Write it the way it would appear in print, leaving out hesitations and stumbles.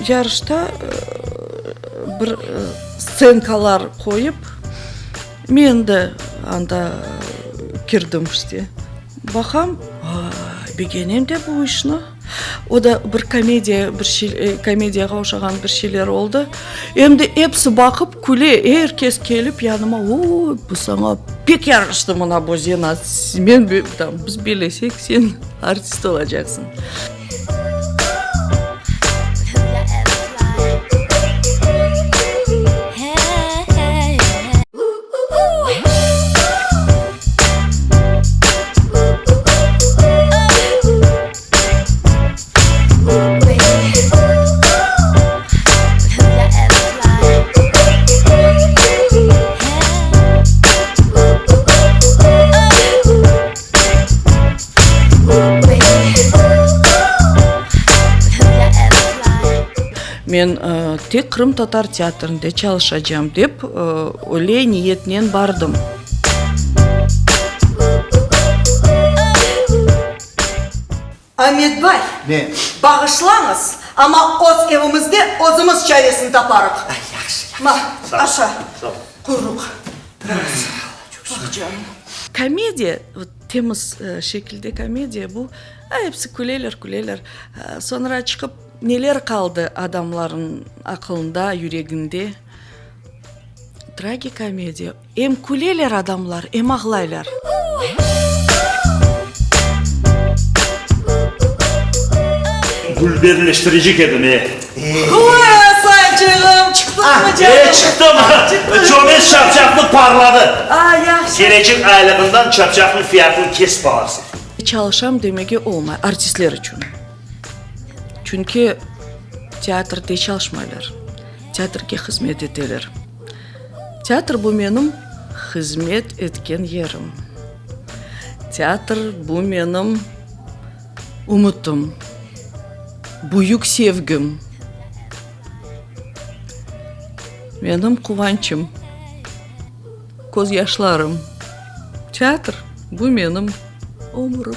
yarışta bir stsenkalar qoyıp, men de anda kirdim işte. Baqam, begenem de bu işni. O da bir komediya, bir şey, komediyağa oşağan bir şeyler oldı. Em de episi baqıp küle, er kes kelip yanıma, oy, bu saña pek yaraştı mına bu zenaat, men, tam, biz belesek, sen artist olacaqsıñ. Men tek qırımtatar teatrinde çalışacam dep, öyle niyetnen bardım. Ametbay, Ne? Bağışlañız, amma öz evimizde özümiz çaresini taparıq. Ay, yahşı, yahşı. Ma, aşa. Sağ ol. Quyruq. Biraz. Ah, canım. Komediya, vot, temiz şekilde komediya bu, episi küleler, küleler. Soñra çıqıp, neler qaldı adamlarnıñ aqılında, yüreginde? Tragikomediya. Em küleler adamlar, em ağlaylar. Dülberleştirecek edim, e. Oy, Asançığım, çıqtıñmı canım? E, çıqtım. Çömez çapçaqnı parladı. A, yahşı. Kelecek aylığından çapçaqnıñ fiyatını kesip alırsıñ. Çalışam demege olmay artistler içün. Çünki teatrde çalışmaylar, teatrge hızmet eteler. Teatr bu menim hızmet etken yerim. Teatr bu menim ümütim, büyük sevgim, menim quvançım, közyaşlarım. Teatr bu menim ömürim.